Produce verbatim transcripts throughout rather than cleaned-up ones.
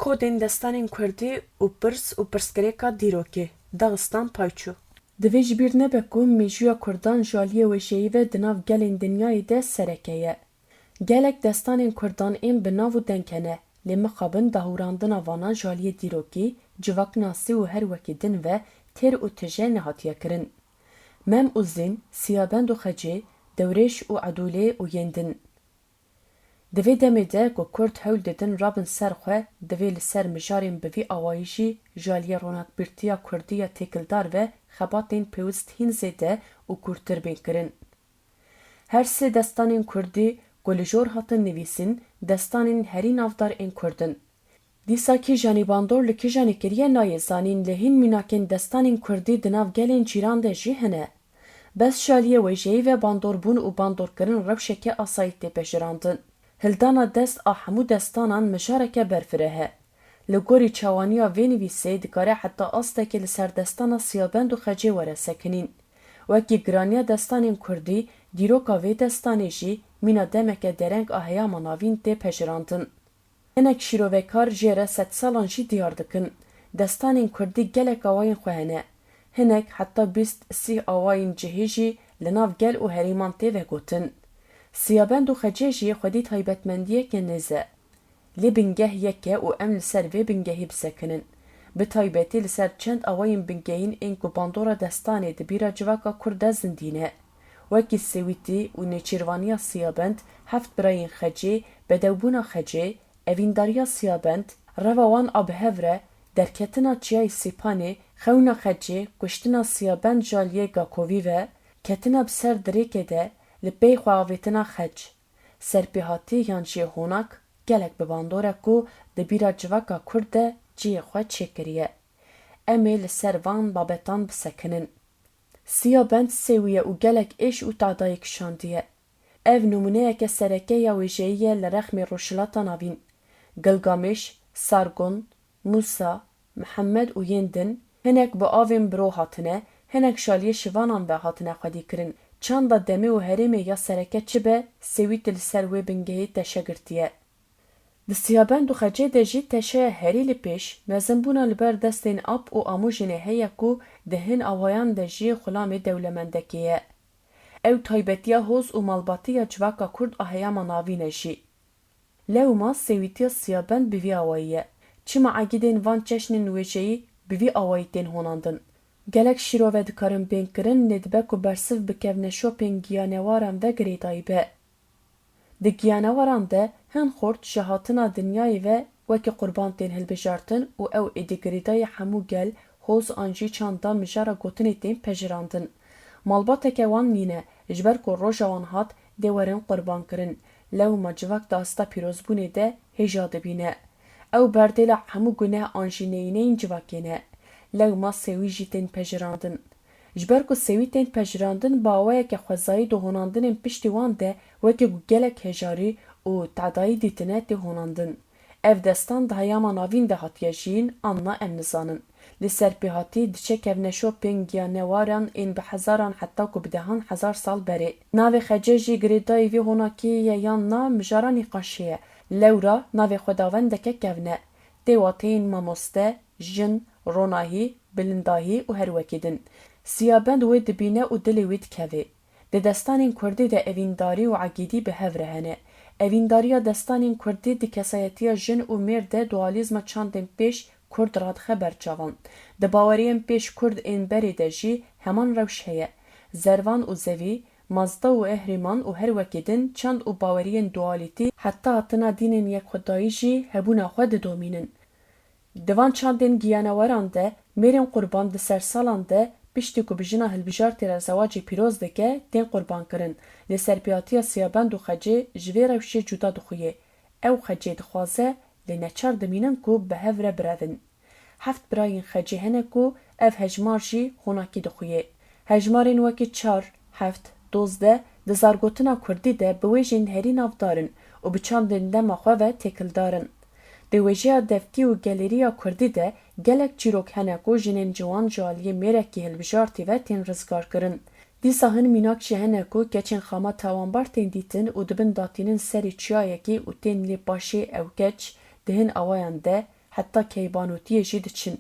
Kodên destanên kurdî û pirs û pirsgirêka dîrokê, Daxistan payçû. Divê ji bîr nebe ku mêjûya kurdan ji aliyê wêjeyî ve di nav gelên dinyayê de sereke ye. Gelek destanên kurdan ên bi nav û deng hene, lê mixabin dahûrandina vanan ji aliyê dîrokî, civaknasî û her wekî din ve têr û tije nehatiye kirin. Mem û Zîn, Siyabend û Xecê, Dewrêş û Edûlê û yên din. Di vê demê de ku kurd hewl didin rabin ser xwe, divê li ser mijarên bi vî awayî jî ji aliyê ronakbîrtiya kurdî ya têkildar ve xebatên pêwist hîn zêde û kûrtir bên kirin. Her sê destanên kurdî ku li jor hatin nivîsîn, destanên herî navdar ên kurd in. Dîsa kîjanî bandor li kîjanî kiriye nayê zanîn, lê hîn mînakên destanên kurdî di nav gelên cîran de jî hene. Bes ji aliyê wêjeyî ve bandorbûn û bandorkirin rewşeke asayî tê pejirandin. Hildana dest a hemû destanan mijareke berfireh e. Li gorî çawaniya vê nivîsê dikare heta astekê li ser destana Siyabend û Xecê were sekinîn. Wekî giraniya destanên kurdî, dîroka vê destanê jî mîna demeke dereng a heyama navîn tê pejirandin. Hinek şîrovekar jê re sedsalan jî diyar dikin. Destanên kurdî gelek awayên xwe hene. Hinek heta bîst sîh awayên cihê jî li nav gel û herêman tê vegotin. Siyabend û Xecê jî xwedî taybetmendiyeke nêz e. Lê bingeh yek e û em li ser vê bingehî bisekinin. Bi taybetî li ser çend awayên bingehîn ên ku bandora destanê di bîra civaka kurd de zindî ne. Wekî Sêwîtî û nêçîrvaniya Siyabend, heft birayên Xecê, bedewbûna Xecê, evîndariya Siyabend, reva wan a bi hev re, derketina çiyayê Sîpanê, xewna Xecê, kuştina Siyabend ji aliyê Gakovî ve, ketina bi ser dirêkê de, li pey xwe avêtina Xec. Serpêhatî yan jî honak gelek bi bandor e ku di bîra civaka kurd de cihê xwe çêkiriye. Em ê li ser van babetan bisekinin. Siyabend sêwî ye û gelek êş û tadayê kişandiye. Ev nimûneyeke sereke ya wêjeyî ye li rexmê Rojhilata Navîn. Gilgamêş, Sargon, Mûsa, Mihemed û yên din, hinek bi avên biro hatine, hinek ji aliyê şivanan ve hatine xwedîkirin. Çanda demê û herêmê ya sereke çi be, Sêwîtî li ser wê bingehê teşe girtiye. Di Siyabend û Xecê de jî teşeya herî li pêş, mezinbûna li ber destên ap û amûjinê heye ku di hin awayan de jî xulamê dewlemendekê ye. Ew taybetiya hoz û malbatî ya civaka kurd a heyama navîn e jî. Lewma sêwîtiya Siyabend bi vî awayî ye. Çima egîdên van çeşnên wêjeyî bi vî awayî tên honandin? Gelek şîrove dikarin bên kirin, lê dibe ku bersiv bi kevneşopên giyanewaran ve girêdayî be. Di giyanewaran de hin xort ji hatina dinyayê ve wekî qurban tên hilbijartin û ew êdî girêdayî hemû gel, hoz an jî çanda mijara gotinê tên pejirandin. Malbateke wan nîne, ji ber ku roja wan hat, dê werin qurbankirin. Lewma civak di asta pîrozbûnê de hêja dibîne. Ew berdêla hemû guneh an jî neyîneyên civakê ne. Lewma sêwî jî tên pejirandin. Ji ber ku sêwî tên pejirandin, bi awayeke xwezayî di honandinên piştî wan de weke ku gelek hejarî û tadayî dîtine tê honandin. Ev destan di heyama navîn de hatiye jiyîn, an na em nizanin. Li ser pêhatî diçe kevneşopên giyanewaran ên bi hezaran heta ku bi dehan hezar sal berê. Navê Xecê jî girêdayî vê honakiyê ye yan na, mijara nîqaşê ye. Lewra navê xwedawendeke kevn e. Tê wateyên mamoste, jin, ronahî, bilindahî û her wekî din. Siyabend wê dibîne û dilê wî dikevê. Di destanên kurdî de evîndarî û egîdî bi hev re hene. Evîndariya destanên kurdî di kesayetiya jin û mêr de dualîzma çandên pêş kurd radixe ber çavan. Di baweriyên pêş kurd ên berê de jî heman rewş heye. Zervan û Zevî, Mazda û Ehrîman û her wekî din çand û baweriyên dualîtî heta hatina dînên yekxwedayî jî hebûna xwe didomînin. Di van çandên giyaneweran de mêrên qurban di sersalan de piştî ku bi jina hilbijartê re zewacê pîroz dike, tên qurbankirin. Lê serpêhatiya Siyabend û Xecê ji vê rewşê cuda dixuye. Ew Xecê dixwaze, lê neçar dimînin ku bi hev re birevin. Heft birayên Xecê hene ku ev hejmar jî honakî dixuye. Hejmarên wekî çar, heft, dozdeh di zargotina kurdî de bi wêjên herî navdar in û bi çandên dema xwe ve têkildar in. Di wêjeya devkî û gelêriya kurdî de gelek çîrok hene ku jinên ciwan ji aliyê mêrekî hilbijartî ve tên rizgarkirin. Dîsa hin mînak jî hene ku keçên xama tawanbar tên dîtin û dibin datînin serê çiyayekî û tên lê paşê ew keç di hin awayan de heta keybanotiyê jî diçin.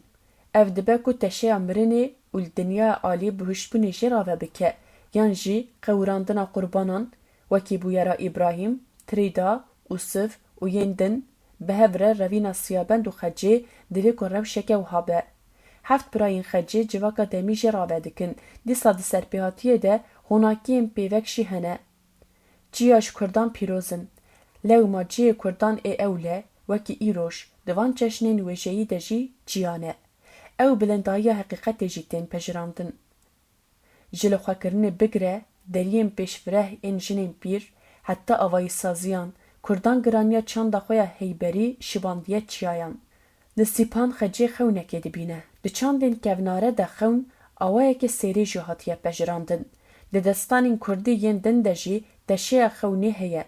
Ev dibe ku teşeya mirinê û li dinyaya alî bihuştbûnê jê rave bike, yan jî qewirandina qurbanan, wekî bûyera Îbrahîm, Tirîda, Ûsiv û yên din, bi hev re revîna Siyabend û Xecê divê ku rewşeke wiha be. Heft birayên Xecê civaka demî jê rave dikin, dîsa di serpêhatiyê de honakiyên pêvek jî hene. Çiya ji Kurdan pîroz in. Lewma cihê Kurdan ê ewle, wekî îroj, di van çeşnên wêjeyî de jî çiya ne. Ew bilindahiya heqîqetê jî tên pejirandin. Ji lixwekirinê bigire, deriyên pêşvireh ên jinên pîr, heta avayîsaziyan, Kurdan giraniya çanda xwe ya heyberî şibandiye çiyayan. Li Sîpan Xecê xewnekê dibîne. Di çandên kevnare de xewn awayeke sêrî jî hatiye pejirandin. Di destanên kurdî yên din de jî teşeya xewnê heye.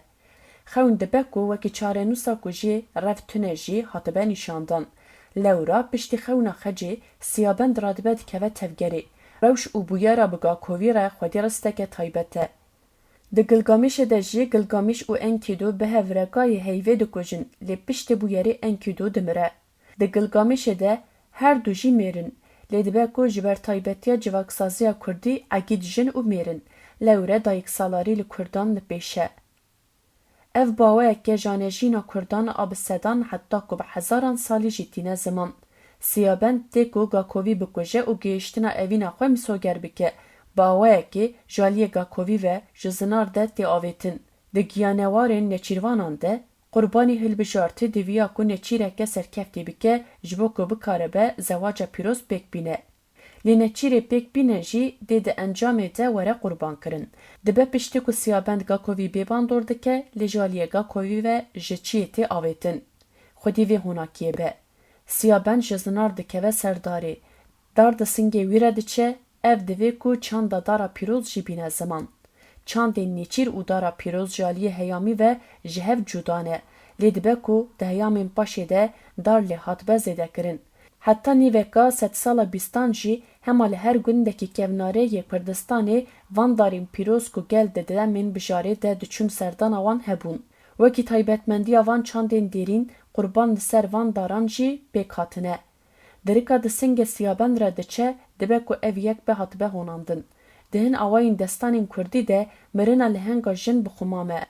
Xewn dibe ku wekî çarenûsa ku jê rev tune jî hatibe nîşandan. Lewra piştî xewna Xecê Siyabend radibe dikeve tevgerê. Rewş û bûyera bi Gakovî re xwedî risteke taybet e. Di Gilgamêşê de jî Gilgamêş û Enkîdu bi hev re gayê heyvê dikujin, lê piştê bûyerê Enkîdu dimire. Di Gilgamêşê de her du jî mêr in, lê dibe ku ji ber taybetiya civaksaziya kurdî Egîd jin û mêr in, lewre dayiksalarî li kurdan li pêş e. Ev bi awayeke janejîna kurdan a bi sedan heta ku bi hezaran salî jî tîne ziman. Siyabend tê ku Gakovî bikuje û gihiştina evîna xwe misoger bike, bi awayekê ji aliyê Gakovî ve ji zinar de tê avêtin. Di giyanewarên neçîrvanan de, qurbanî hilbijartî diviya ku neçîreke serkeftî bike ji bo ku bikaribe zewaca pîroz pêk bîne. Lê neçîrê pêk bîne jî dê di encamê de were qurban kirin. Dibe piştî ku Siyabend Gakovî bê bandor dike, lê ji aliyê Gakovî ve ji çiyê tê avêtin. Xwedî vê honakiyê be. Siyabend ji zinar dikeve ser darê. Dar di singê wî re diçe, ev divê ku çanda dara pîroz jî bîne ziman. Çandên nêçîr û dara pîroz ji aliyê heyamî ve ji hev cuda ne, lê dibe ku di heyamên paşê de dar lê hatibe zêdekirin. Heta nîveka sedsala bîstan jî hema li her gundekî kevnarê yê Kurdistanê van darên pîroz ku gel di demên bijarê de diçûn serdana wan hebûn. Wekî taybetmendiya van çandên dêrîn qurban li ser van daran jî pêk hatine. Dirika di singê Siyabend re diçe, dibe ku ev yek be hatibe honandin. Di hin awayên destanên kurdî de mirina li henga jin bi xumam e.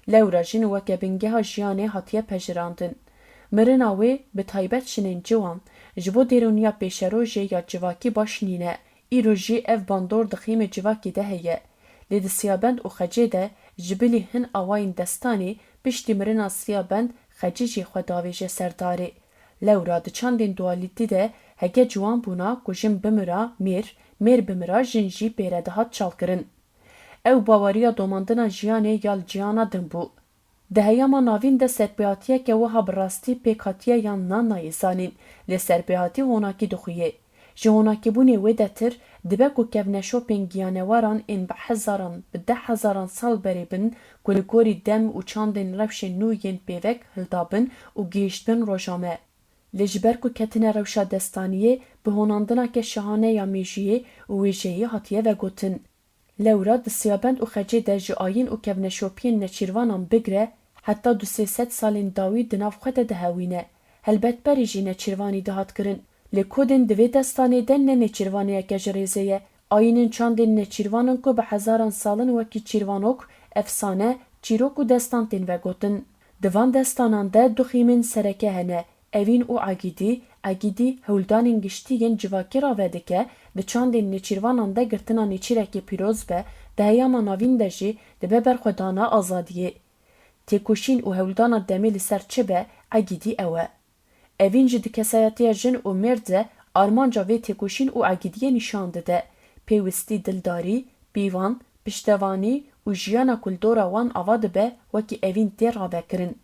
Lewra jin weke bingeha jiyanê hatiye pejirandin. Mirina wê, bi taybet jinên ciwan, ji bo dêrûniya pêşerojê ya civakî baş nîne. Îro jî ev bandor di xêmê civakî de heye. Lê di Siyabend û Xecê de ji bilî hin awayên destanê piştî mirina Siyabend Xecî jî xwe davêje ser darê. Lewra di çandên dualîtî de heke ciwan bûna ku jin bimira mêr, mêr bimira jin jî pê re dihat çalkirin. Ew baweriya domandina jiyanê ya li ciyana din bû. Di heyama navîn de serpêhatiyeke wiha bi rastî pêk hatiye yan na nayê zanîn, lê serpêhatî honakî dixuye. Ji honakîbûnê wêdetir, dibe ku kevneşopên giyanewaran ên bi hezaran, bi deh hezaran sal berê bin, ku li gorî dem û çandên rewşên nû yên pêvek hildabin û gihiştbin roja me. Lê ji ber ku ketine rewşa destaniyê, bi honandineke şahane ya mêjiyê û wêjeyê hatiye vegotin. Lewra di Siyabend û Xecê de ji ayîn û kevneşopiyên neçîrvanan bigre, heta du sê sed salên dawî di nav xwe de dihewîne. Helbet berê jî neçîrvanî dihat kirin. Lê kodên di vê destanê de ne neçîrvaniyeke ji rêzê ye. Ayînên çandên neçîrvan in ku bi hezaran sal in wekî çîrvanok, efsane, çîrok û destan tên vegotin. Di van destanan de du xîmên sereke hene, Evîn û Egîdî, Egîdî hewldanên giştî yên civakî rave dike, di çandên nêçîrvanan de girtina nêçîrekê pîroz be, di heyama navîn de jî dibe berxwedana azadiyê. Têkoşîn û hewldana demê li ser çi be, Egîdî ew e. Evîn jî di kesayetiya jin û mêr de armanca vê têkoşîn û Egîdiyê nîşan dide, pêwistî dildarî, pîvan, piştevanî û jiyana ku li dora wan ava dibe wekî evîn tê ravekirin.